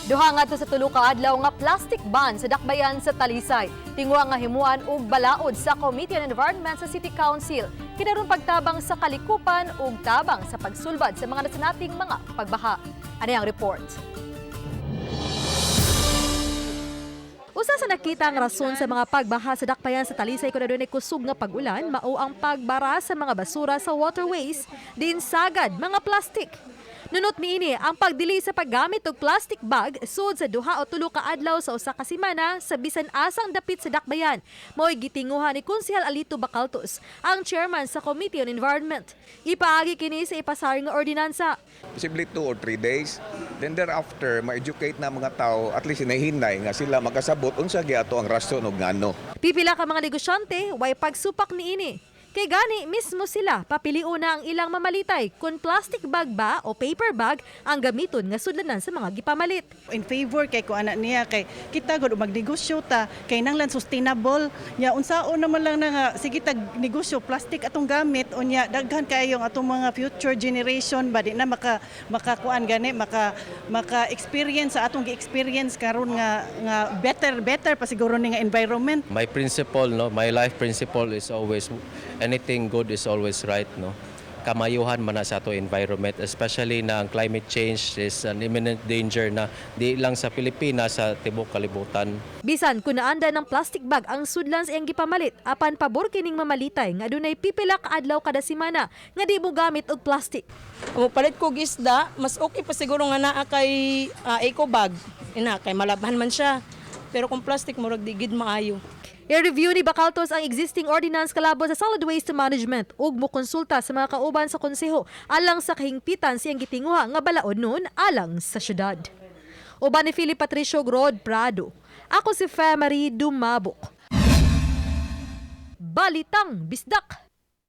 Duha ngadto sa tulo ka adlaw nga plastic ban sa dakbayan sa Talisay. Tinguha nga himuan og balaod sa Committee on Environment sa City Council. Kinaron pagtabang sa kalikupan ug tabang sa pagsulbad sa mga nasanating mga pagbaha. Ani ang report. Usa sa nakita ang rason sa mga pagbaha sa dakbayan sa Talisay kung adunay kusog nga pag-ulan mao ang pagbara sa mga basura sa waterways diin sagad mga plastic. Nunot niini ang pagdili sa paggamit og plastic bag sud sa 2 o 3 ka adlaw sa usa ka semana sa bisan asang dapit sa dakbayan. Mao'y gitinguha ni Konsehal Alito Bacaltos, ang chairman sa Committee on Environment. Ipaagi kini sa ipasar nga ordinansa. Posible 2 or 3 days. Then thereafter, ma-educate na mga tao, at least hinahinay nga sila makasabot unsa gyud ato ang rason og ngano. Pipila ka mga negosyante way pagsupak niini. Kay gani mismo sila papiliuna na ang ilang mamalitay kung plastic bag ba o paper bag ang gamiton nga sudlanan sa mga gipamalit. In favor kay ko ana niya, kay kita gud magnegosyo ta kay nanglan sustainable nya. Unsaon naman lang na nga sige tag negosyo, plastic atong gamit, unya daghan kayo ang atong mga future generation ba, di na makakuan gani, maka experience sa atong gi-experience karon nga better better pa siguro ni nga environment. My principle, no, my life principle is always anything good is always right, no. Kamayuhan man na sa ato environment, especially na ang climate change is an imminent danger na di lang sa Pilipinas, sa tibok kalibutan. Bisan kung naanda ng plastic bag ang sudlan sa iyang gipamalit, apan pabor kining mamalitay nga adunay pipila ka adlaw kada semana nga di mo gamit og plastic. Kung palit ko isda, mas okay pa siguro nga naa kay eco bag. Ina kay malabhan man siya. Pero kung plastic, murag di gid maayo. I-review ni Bacaltos ang existing ordinance kalabot sa solid waste management ug mokonsulta sa mga kauban sa konseho alang sa kahingpitan siyang gitinguha nga balaod noon alang sa syudad. Uban ni Philip Patricio Grod Prado. Ako si Fe Marie Dumabok. Balitang Bisdak.